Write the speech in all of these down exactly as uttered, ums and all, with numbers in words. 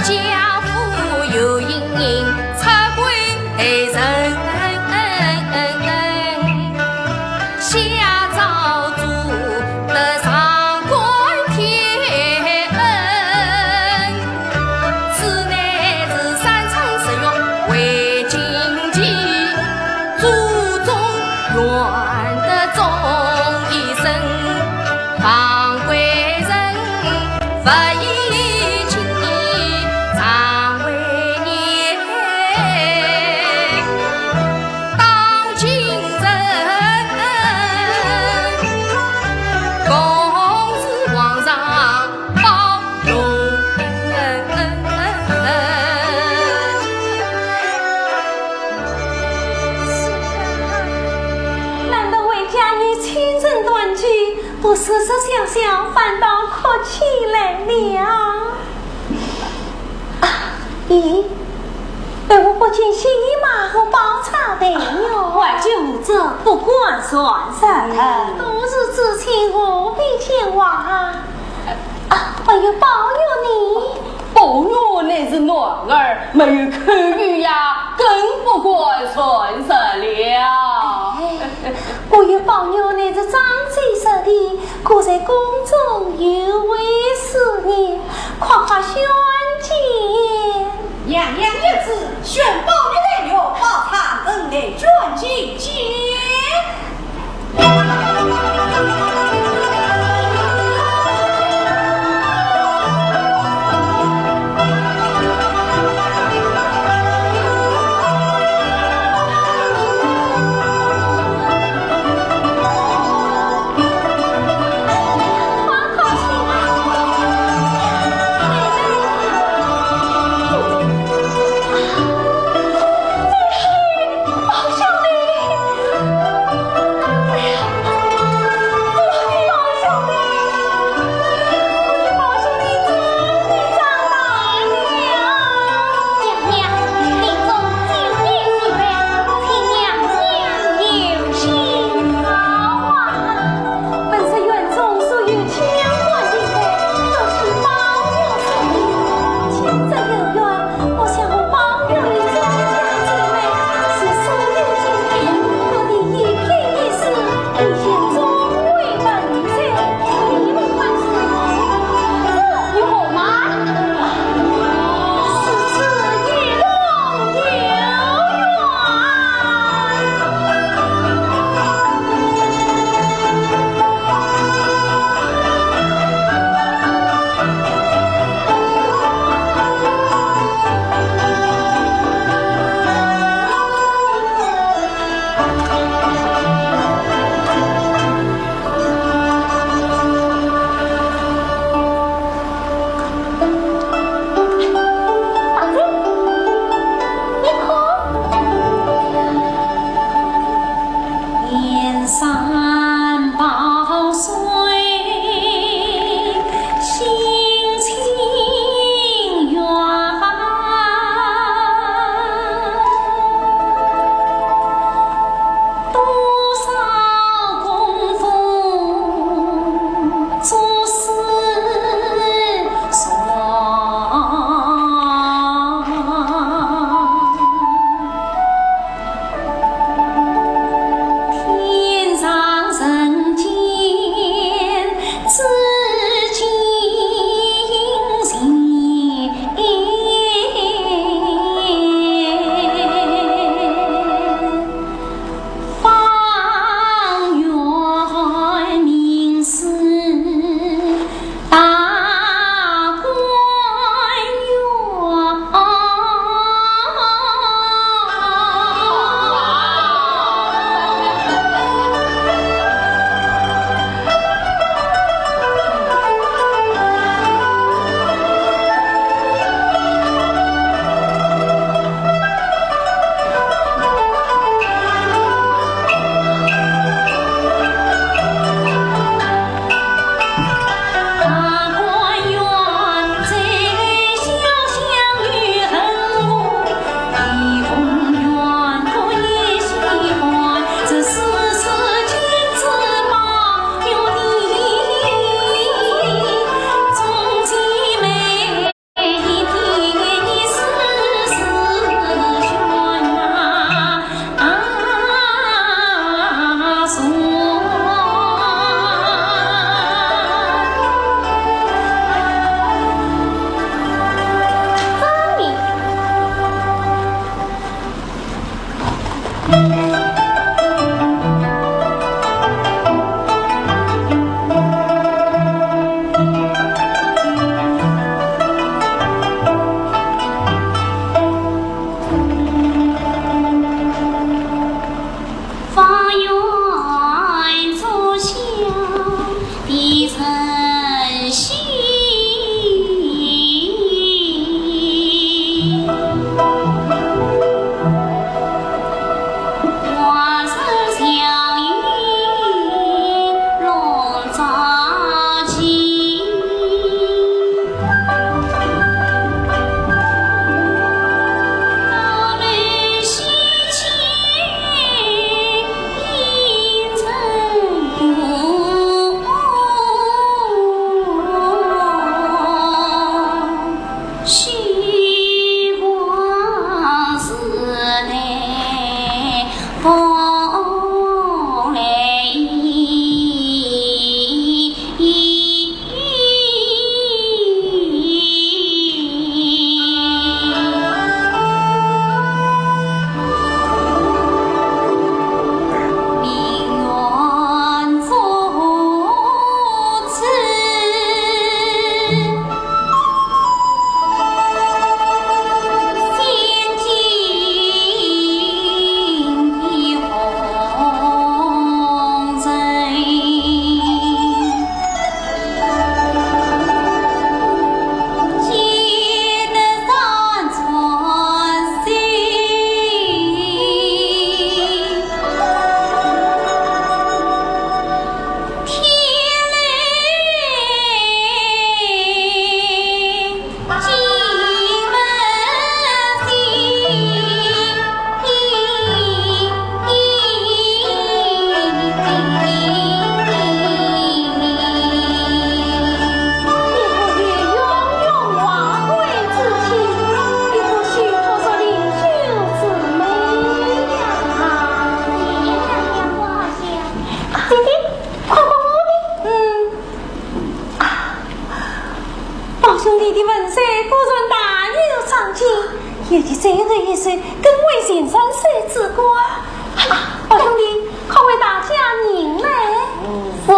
家父有英名，出关待人。下诏祖得上官天恩。此乃是三春十月为禁忌，祖宗愿得忠义身。 方贵人，勿以轻，常为念。当今人，共是皇上包容。 难得为家女亲身断机，不说说笑笑，反倒哭起来了。咦，哎，我不见新姨妈和宝钗来了。外舅母这不敢算什么。都是知青何必见外啊？啊，还有宝玉呢？宝玉乃是男儿，没有口语呀，更不敢算什了。哎，我与宝玉乃是长久识的， 可在宫中有位师爷，快快相见。娘娘有旨，宣宝玉来了，宝钗等来见。兄弟的文才果然大有长进，尤其最后一首更为前山水之歌啊！啊，宝兄弟，快为大家吟来。是。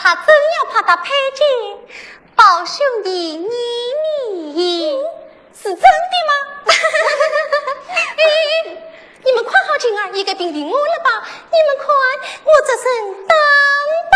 他真要派他配给宝兄弟你呢？是真的吗？哎，你们看好今儿也该评评我了吧？你们看我这身打扮。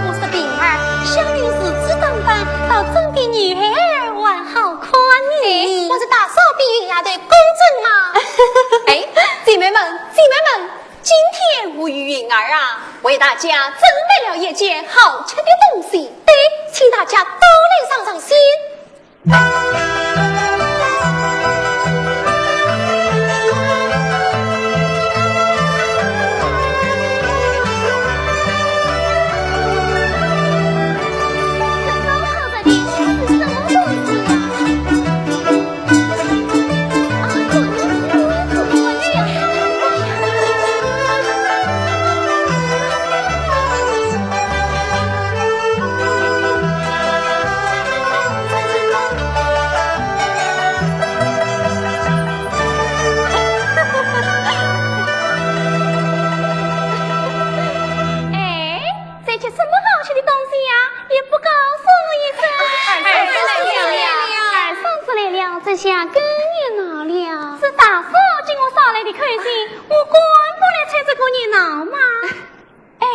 我说平儿，小人如此打扮，倒真比女孩儿还好看呢。哎，我说大嫂比云丫头公正嘛。哎，姐妹们，姐妹们，今天我与云儿啊，为大家准备了一件好吃的东西。对，请大家都来尝尝鲜。 哎，这些什么好吃的东西呀？也不告诉我一声。二嫂子来了，二嫂子来了，这下更热闹了。是大嫂给我捎来的口信，我管不了才这个热闹嘛。 哎，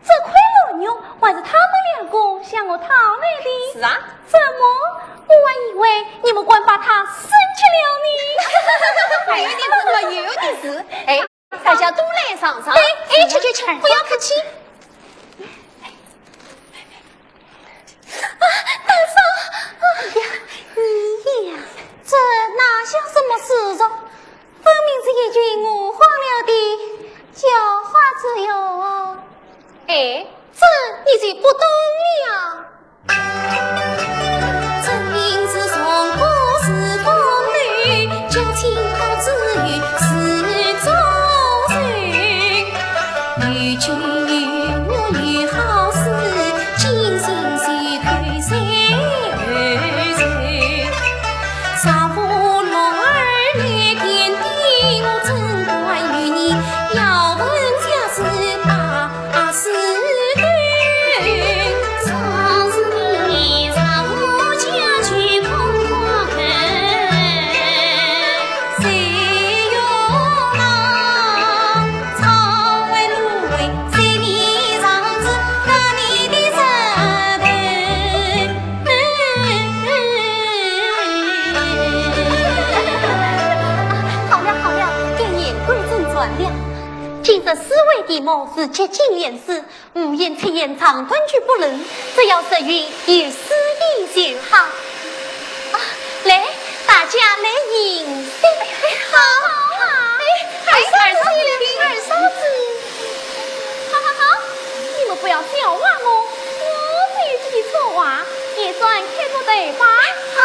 这块箩肉还是他们两个向我讨来的。是啊。怎么？我还以为你们官把它升去了呢。有的是嘛，有的是。哎，大家都来尝尝。哎，哎，去，去，去，不要客气。 啊，大嫂！哎呀，你呀，这哪像什么时候？分明是一群饿坏了的叫花子哟。哎，这你就不懂了。 好了好了，该言归正传了。今日四位题目是接近联诗，五言七言长短句不论，只要押韵，有诗意就好。啊，来，大家来吟诗。哎，好，好啊。哎，二嫂子，二嫂子。好好好，你们不要笑话我，我只有几句粗话，也算开个头吧。好。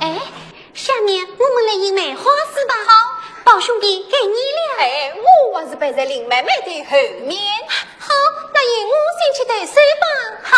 哎，下面我们来饮梅花水吧。好，宝兄弟，该你了。哎，我还是排在林妹妹的后面。好，那由我先去对水吧。好。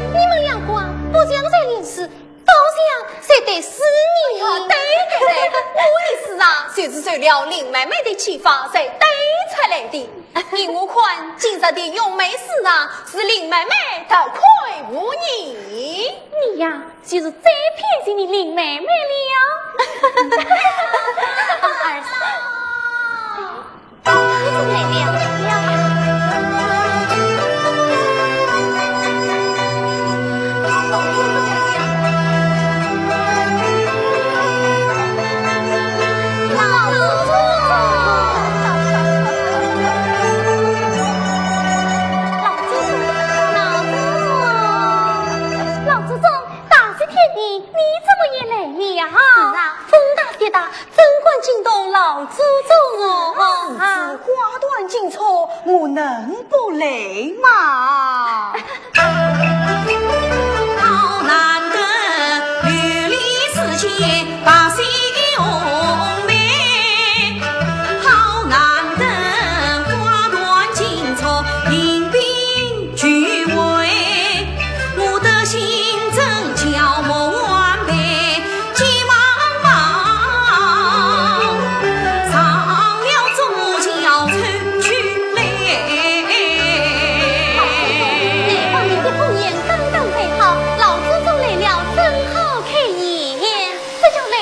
你们两个啊，不像在吟诗，倒像在对诗呢。哎呀，对的嘞，我的诗啊，就是受了林妹妹的启发才对出来的。依我看，今日的用媒市场是林妹妹大亏无疑。你呀，就是最偏心的林妹妹了。啊，儿子，公子来了。老祖宗，老祖宗，老祖宗，老祖宗，大雪天的，你怎么也来了呀？是啊，风大雪大，怎敢惊动老祖宗哦？啊，花团锦簇，我能不来吗？好，你的婚宴刚刚备好，老祖宗来了，正好开宴。这就来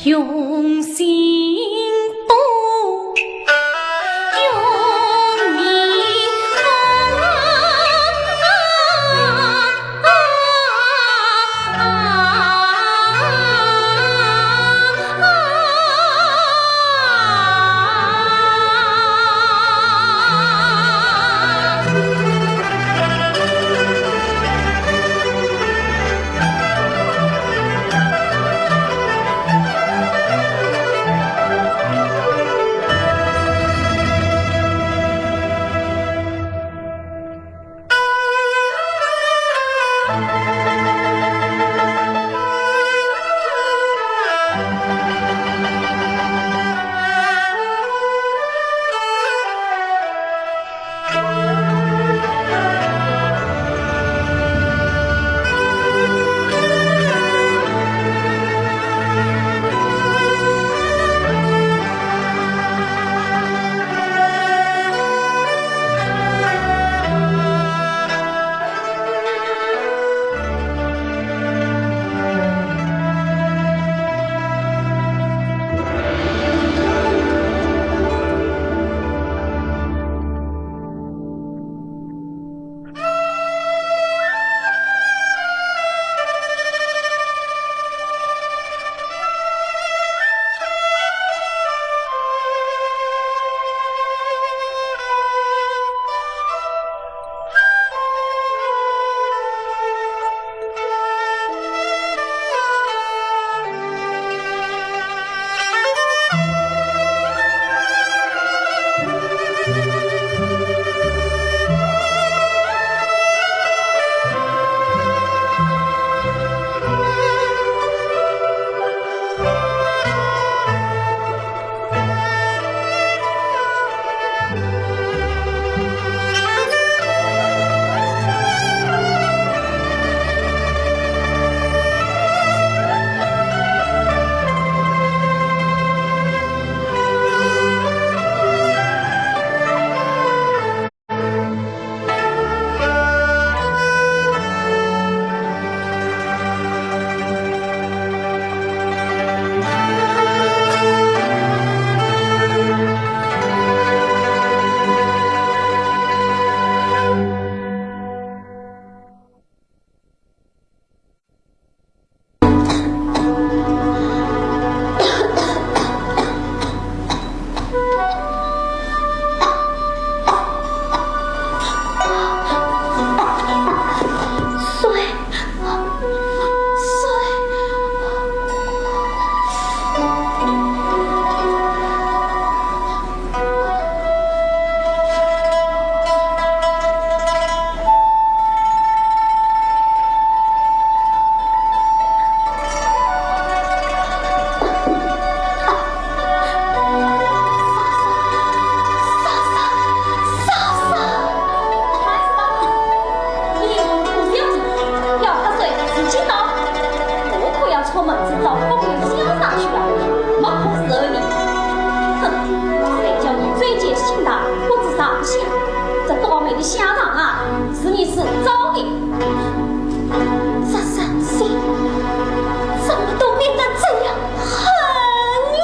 用心多，用力好。出门去找风流香肠去了，没空伺候你。哼，谁叫你嘴尖心大，不知上下。这倒霉的香肠啊，是你自找的。这伤心，怎么都变得这样狠了？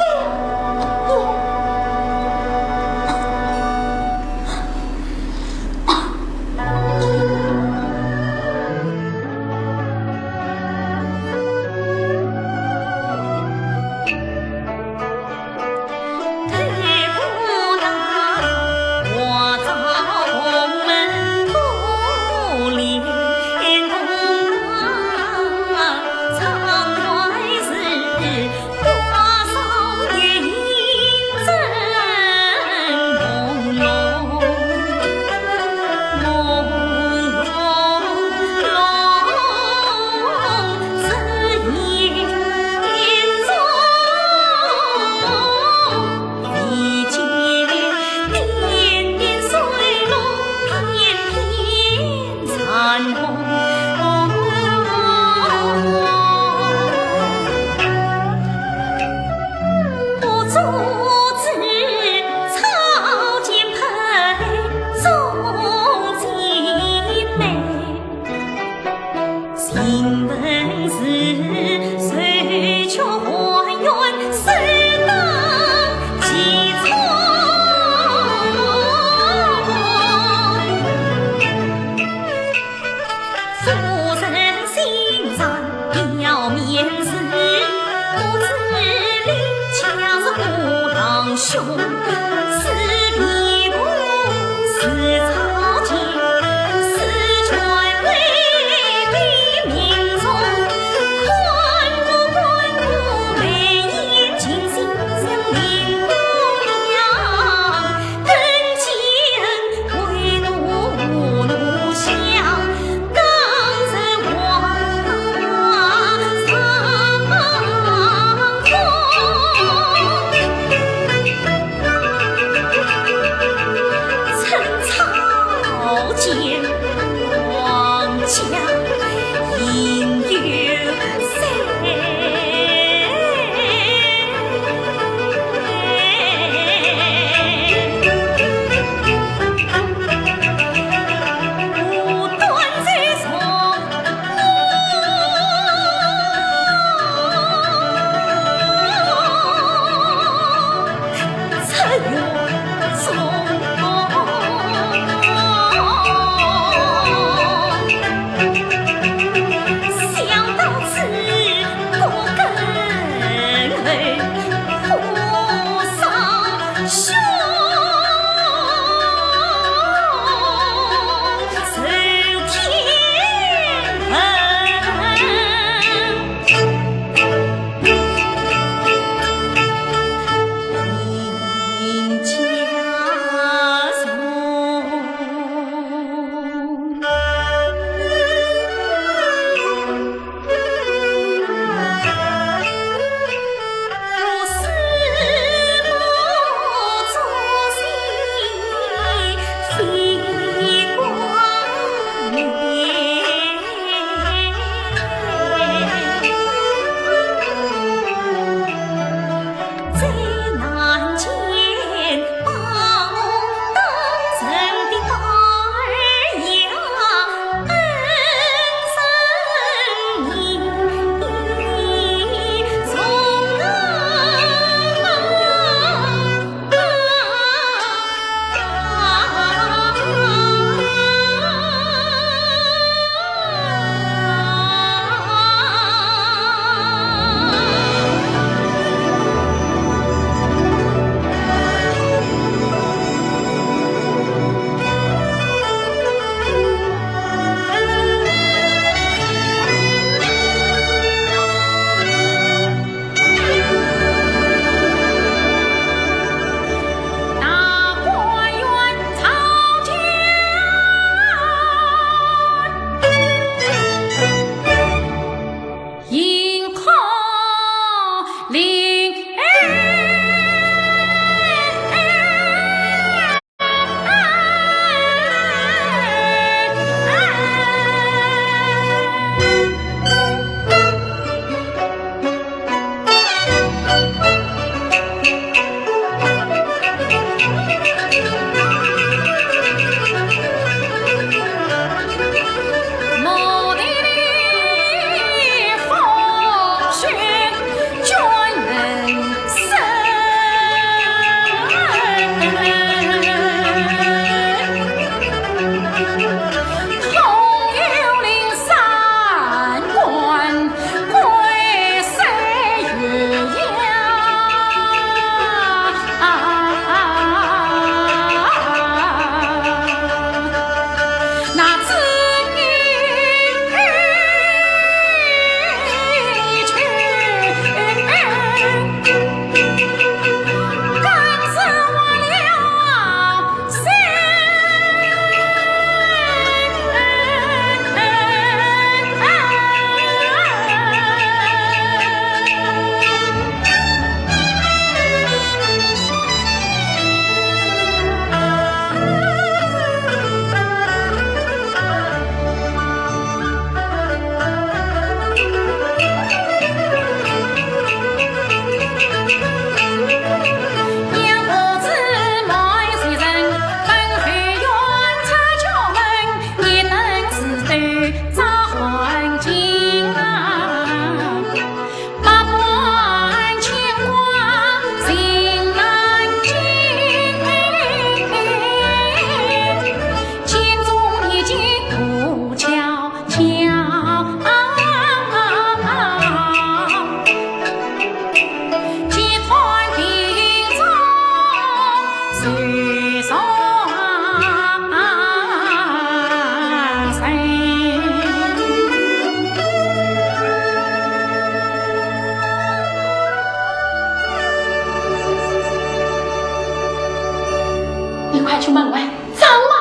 出门外，走嘛。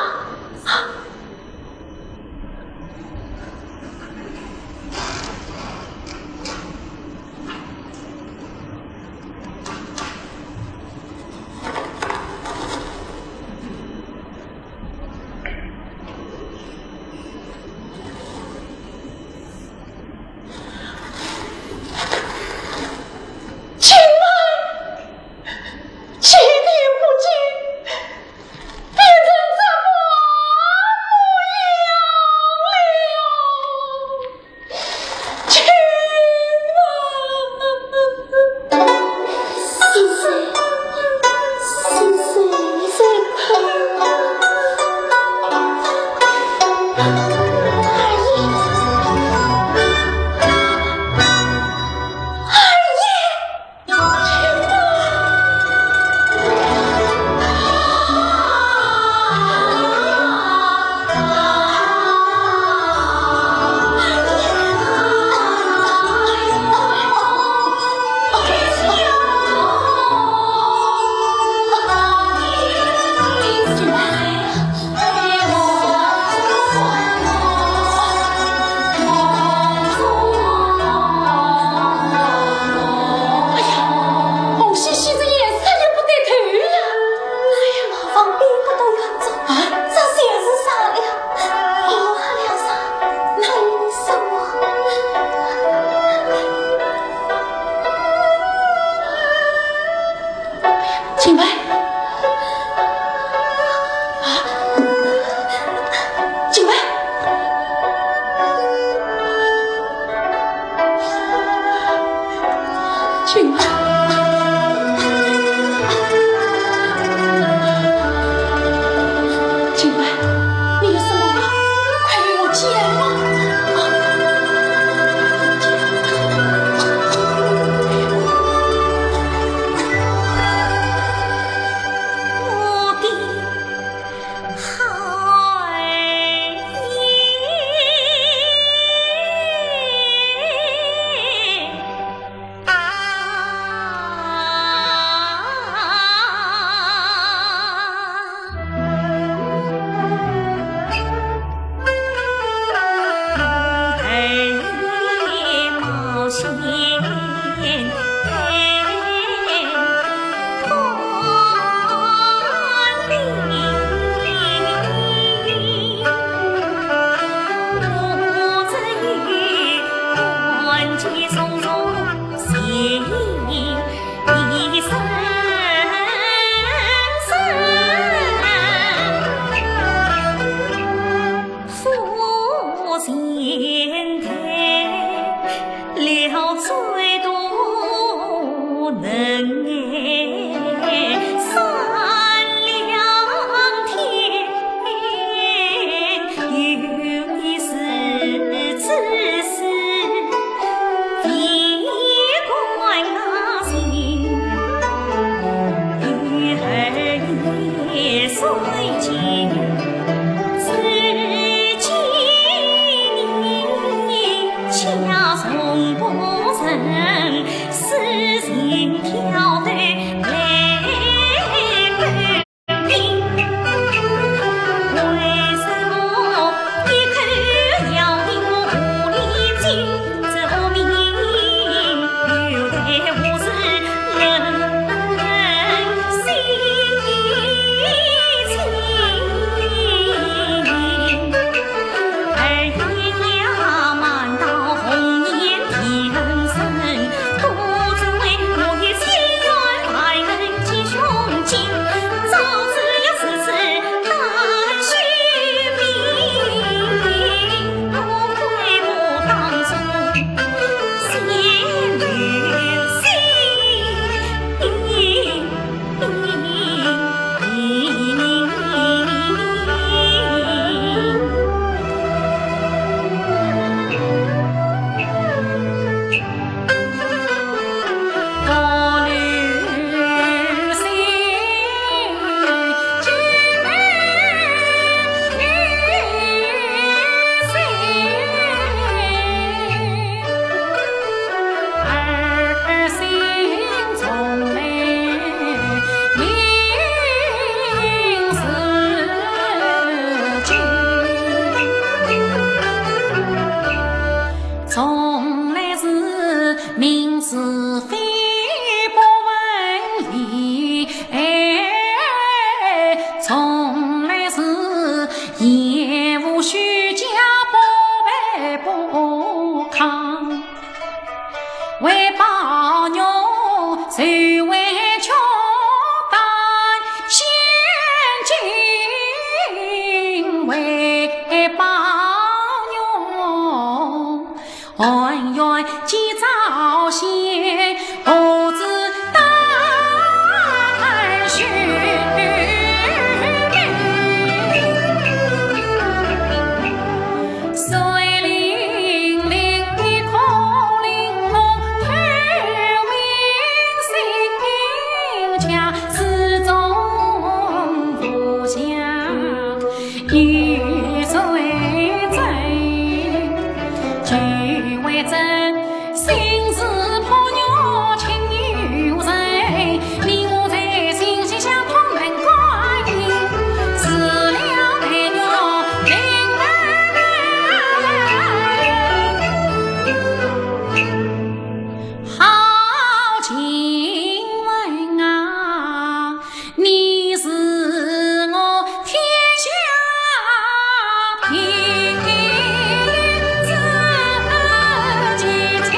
青梅，今天不见，变成这副模样了。 青梅。是谁？是谁在哭？二爷。二爷。哎呀，红兮兮的颜色又不对头呀！哎呀，毛发变化都要走，啊？这就是啥了？我还要啥？那什么？ 青梅。啊？青梅。青梅。青梅，你有什么话，快与我讲啊！啊！谁为穷担千斤为包容，含冤祭灶先，何止担许名。 谁伶仃一口玲珑，透明心墙，始终无响有谁知。就为这心事破玉清幽人， 你我在心心相通难感应，除了待我情难。好情人啊，你是我天下第一知己。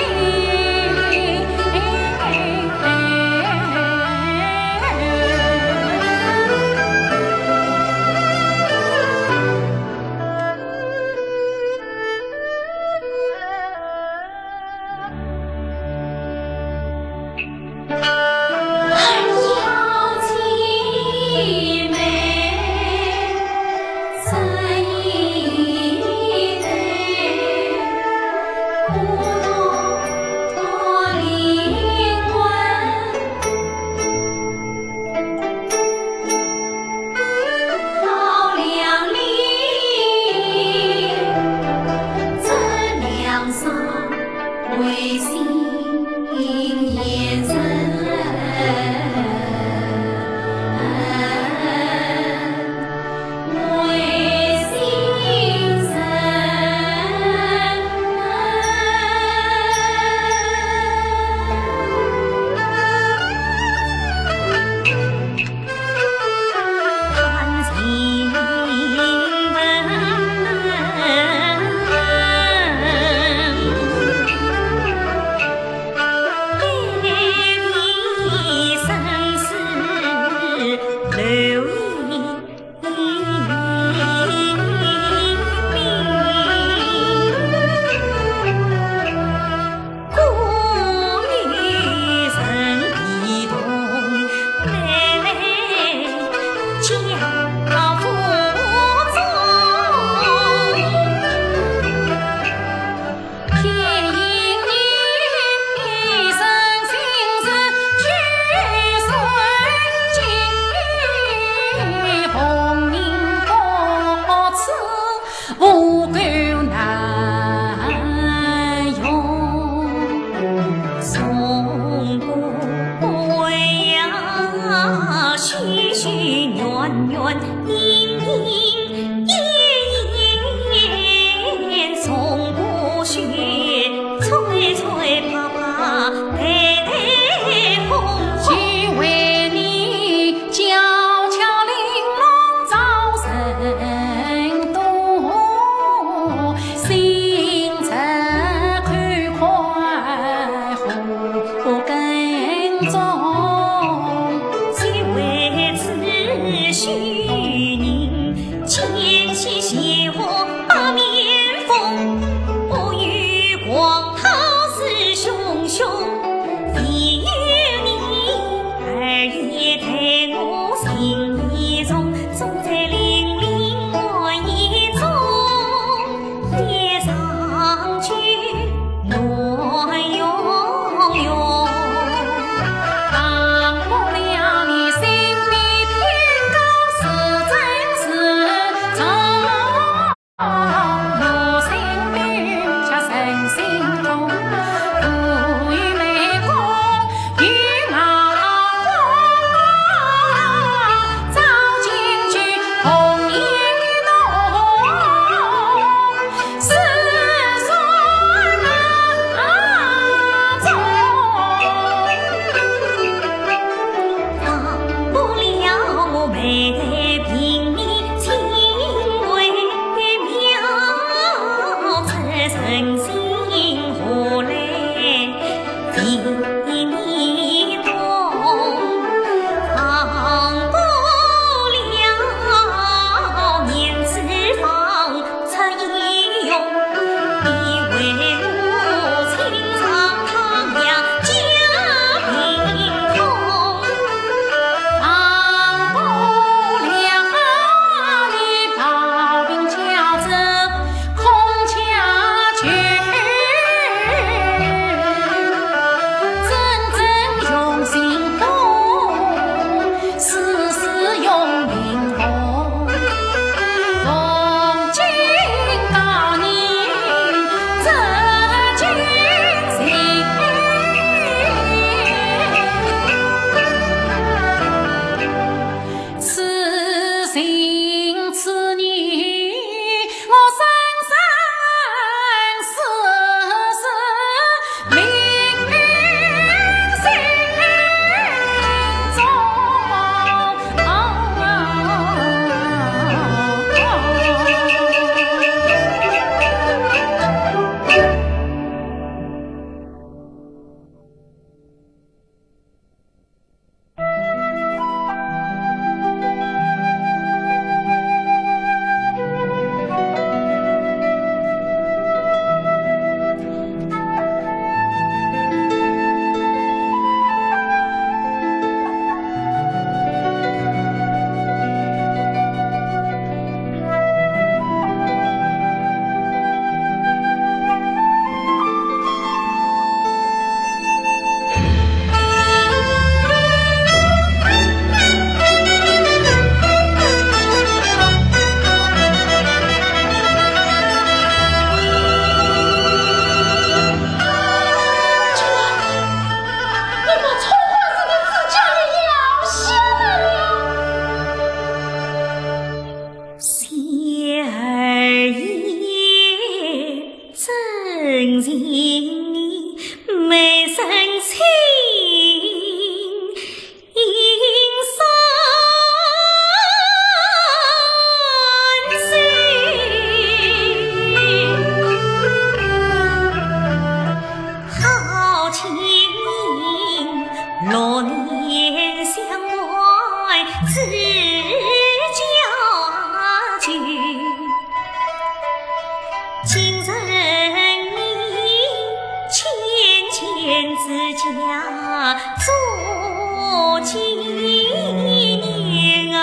早几年啊，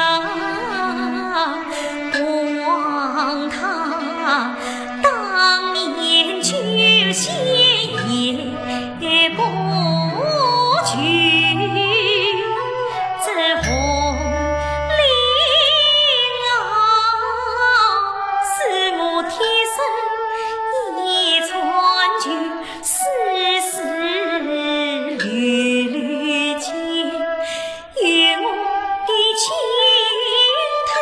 望他当年酒席也不去，这红绫啊，是我贴身一穿就 丝丝缕缕牵，有我的情头，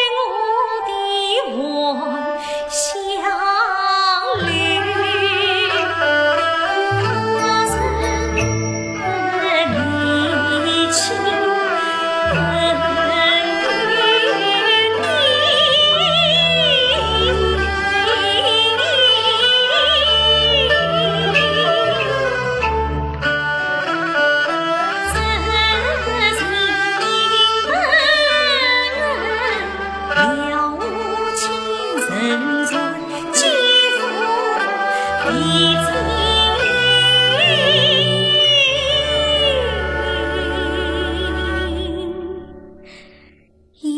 有我的还乡恋。 一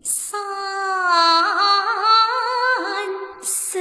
三四。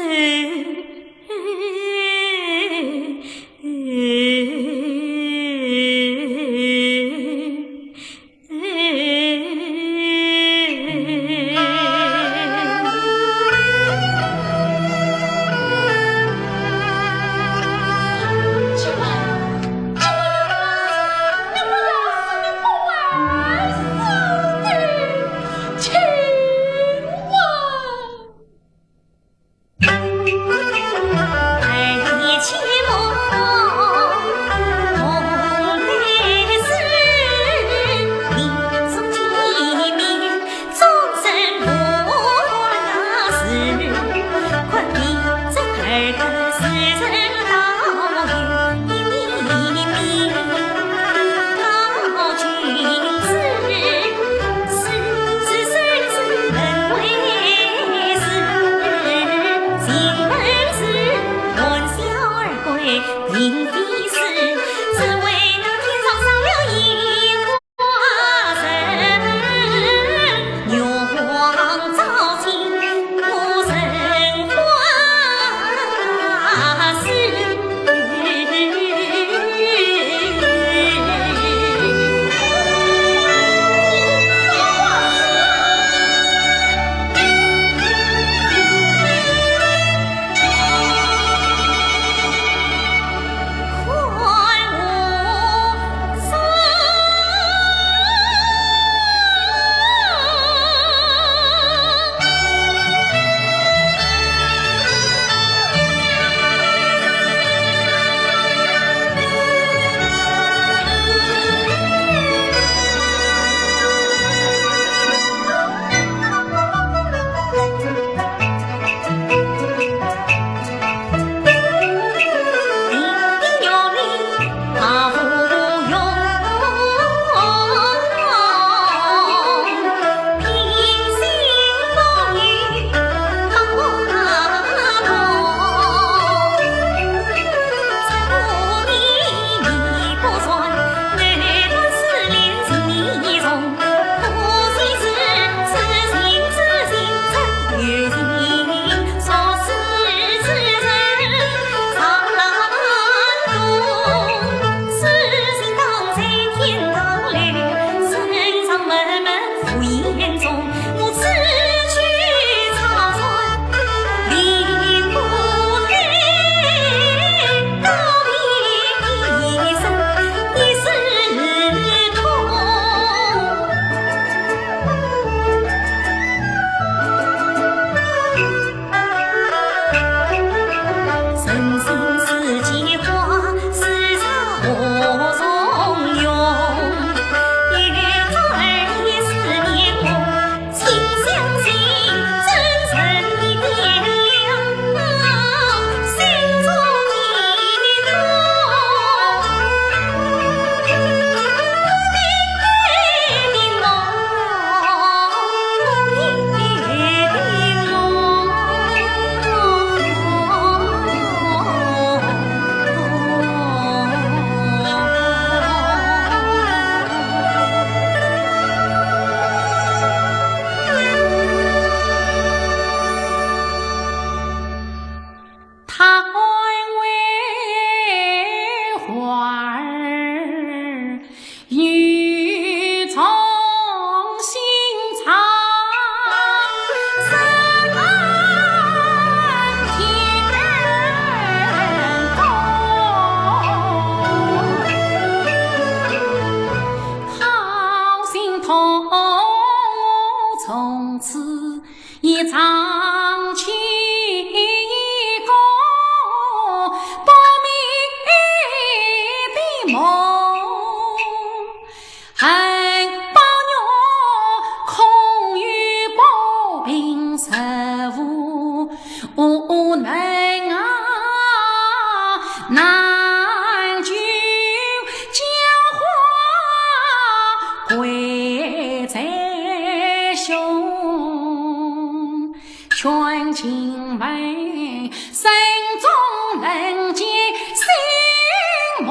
哦，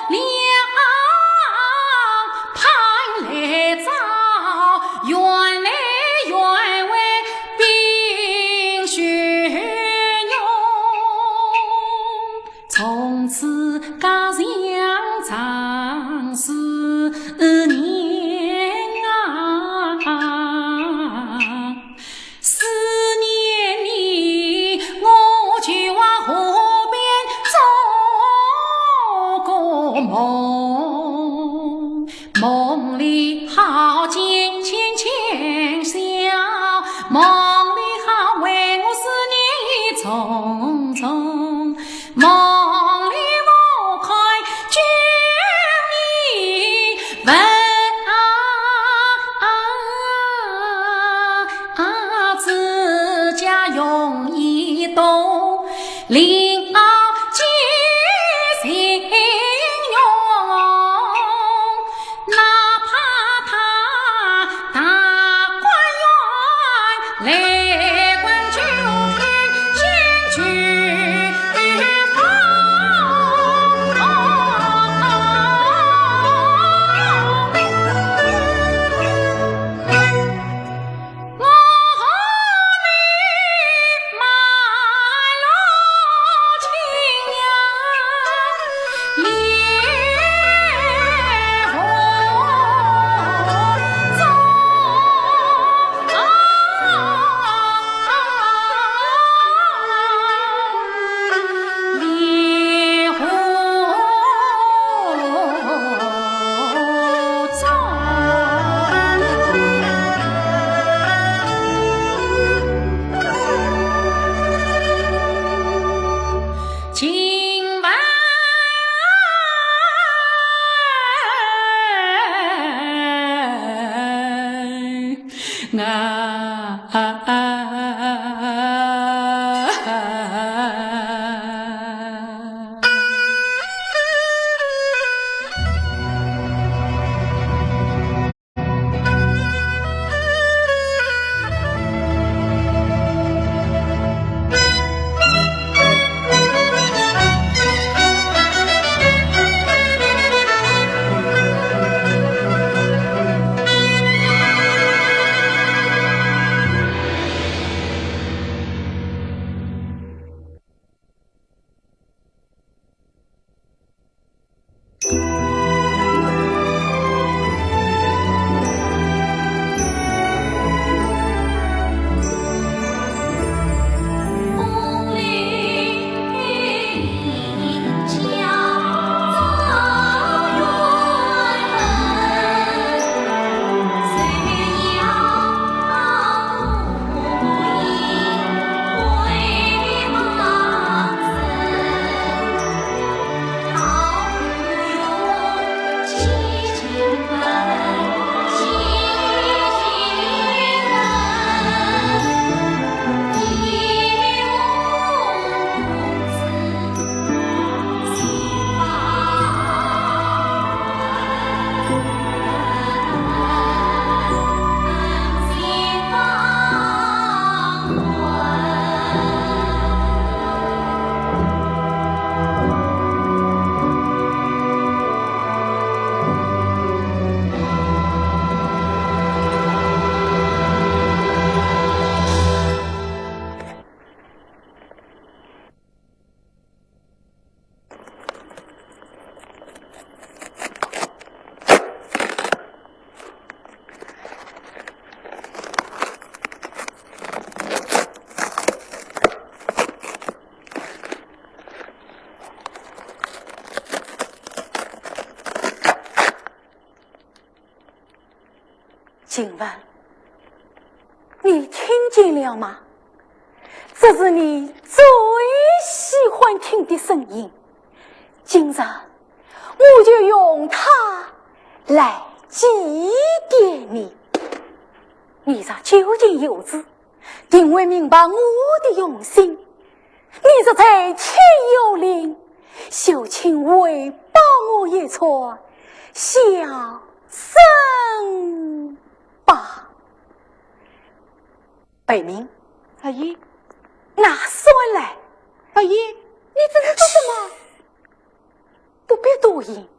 两旁来照，原来原为冰雪融。从此家乡常思念啊。 思念你，我就往河边做个梦。梦里好见浅浅笑，梦里好为我思念意重重。 梦里我看见你，问啊，自家容易懂，令我记心用。 哪怕他大观园来观秋天，进去风。我和你满路青静文，你听见了吗？这是你最喜欢听的声音。今日我就用它来祭奠你。你若究竟有志，定会明白我的用心。你若在天有灵，就请回报我一声，小生吧。贝明。阿姨。拿酸来。阿姨，你这是做什么？不应。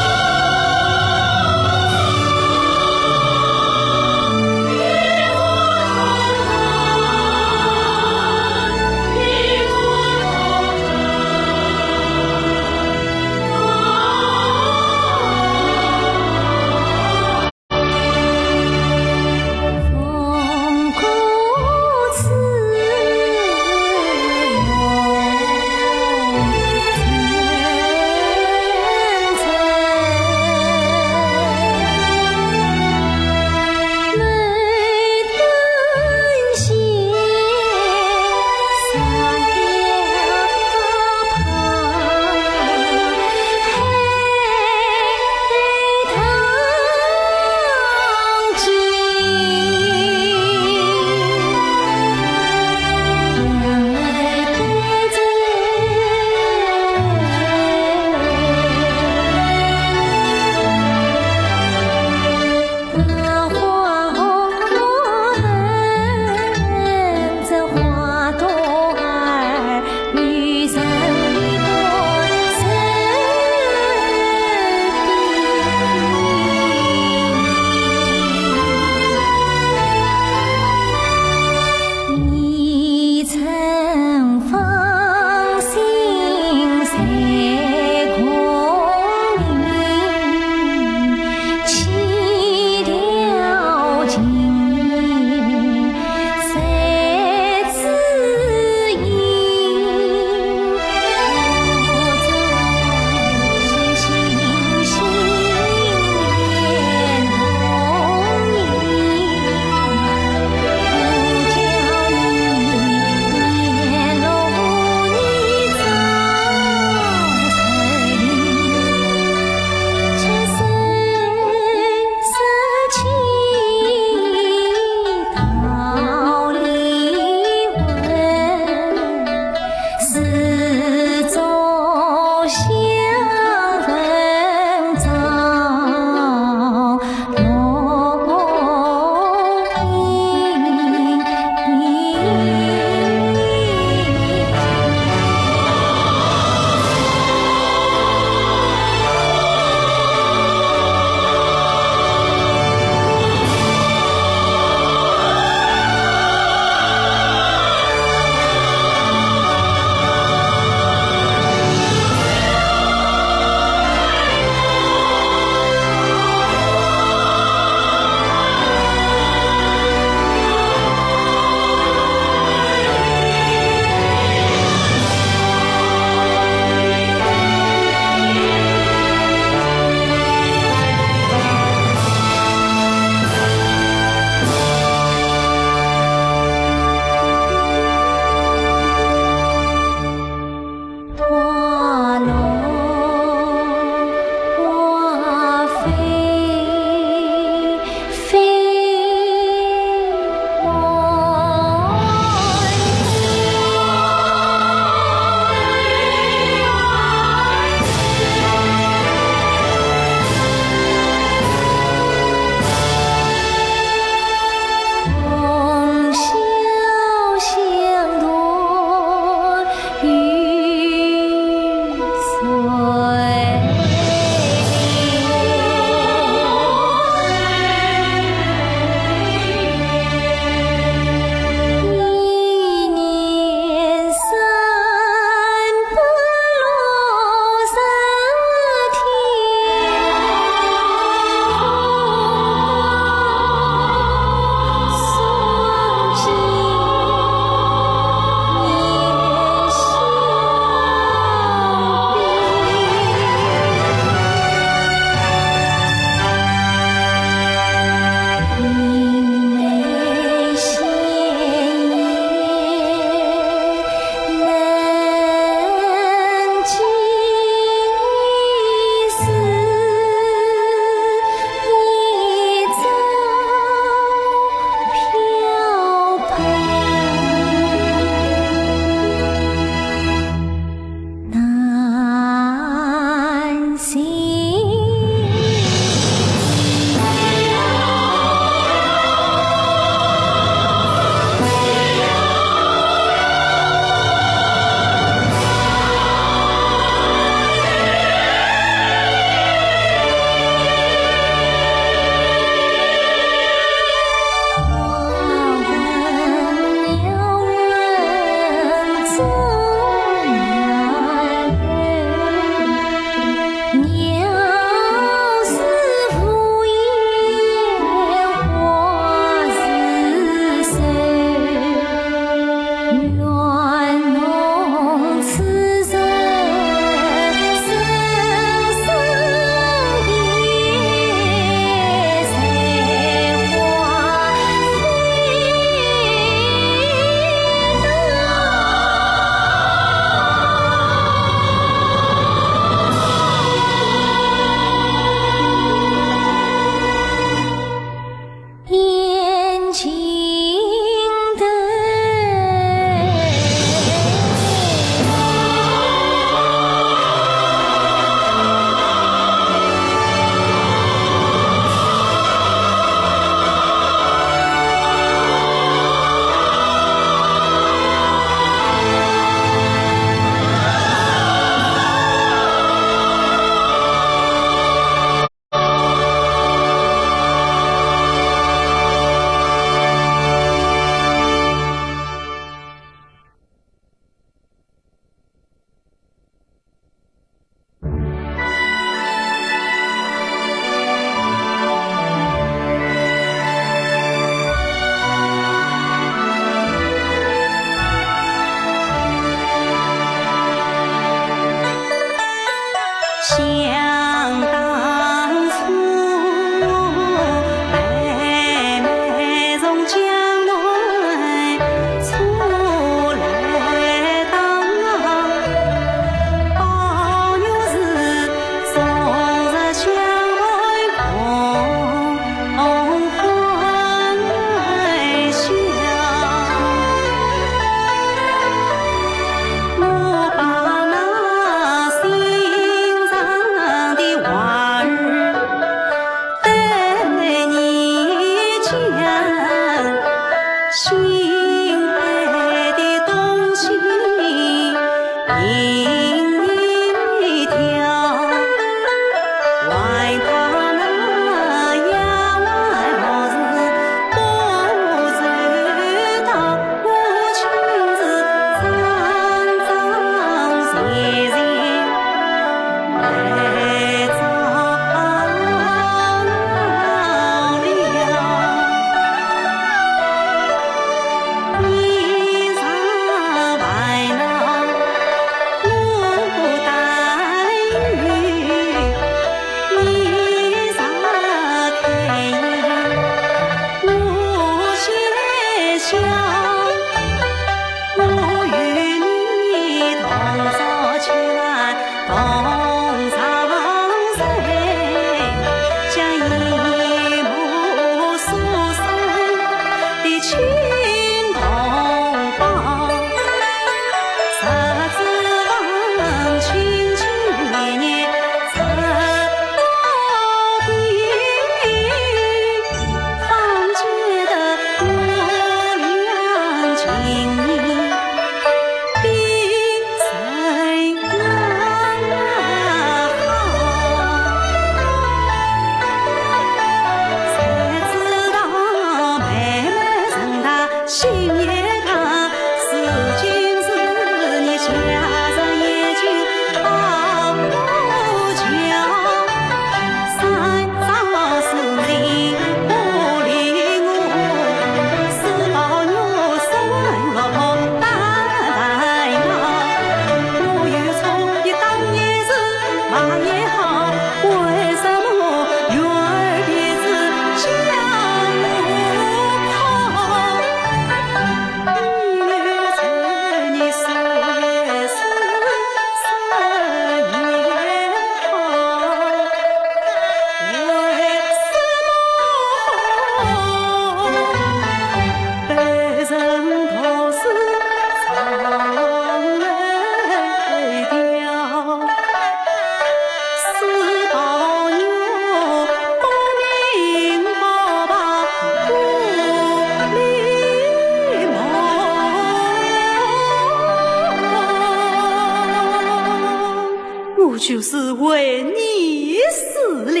我就是为你死了，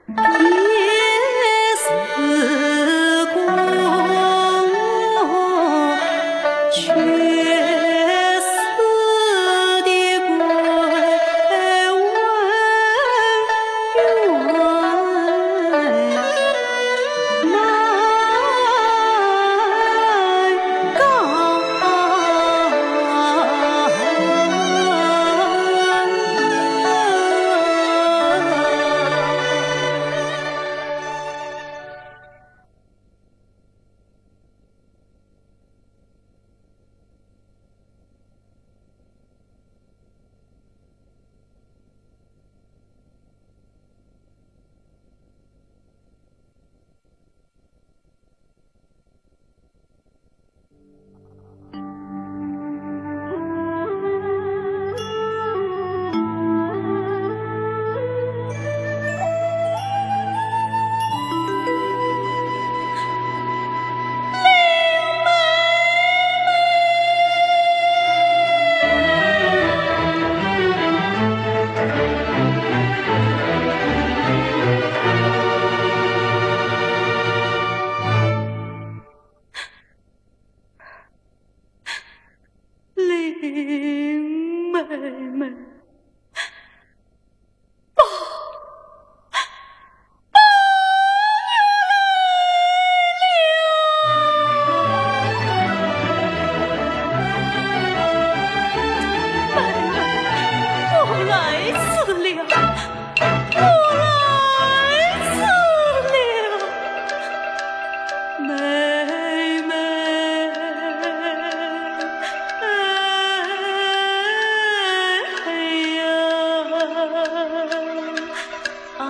也是功。林妹妹。报，报来了。妹妹，我来迟了。 我来迟了，妹妹。哎呀，啊。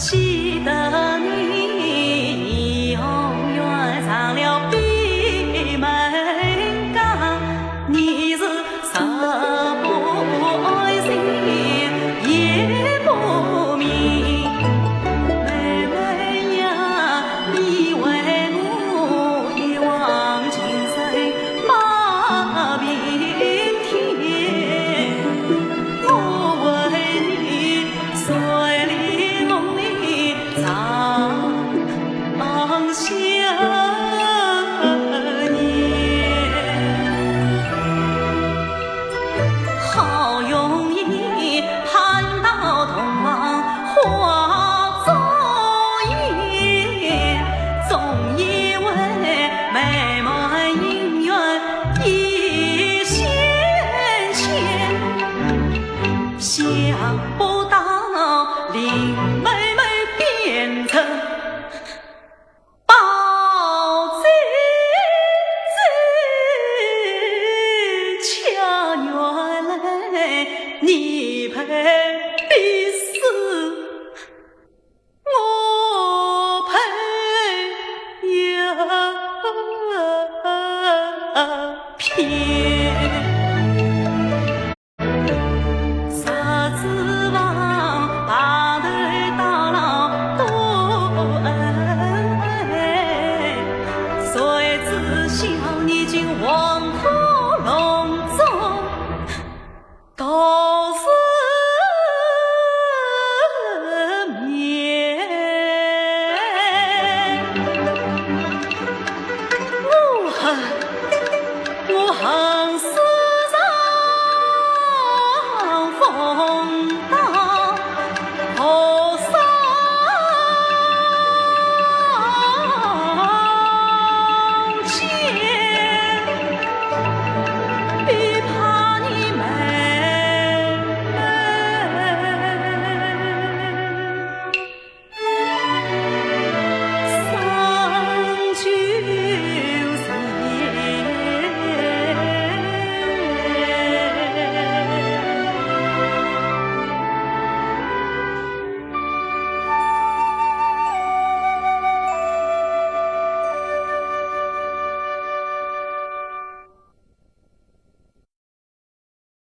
西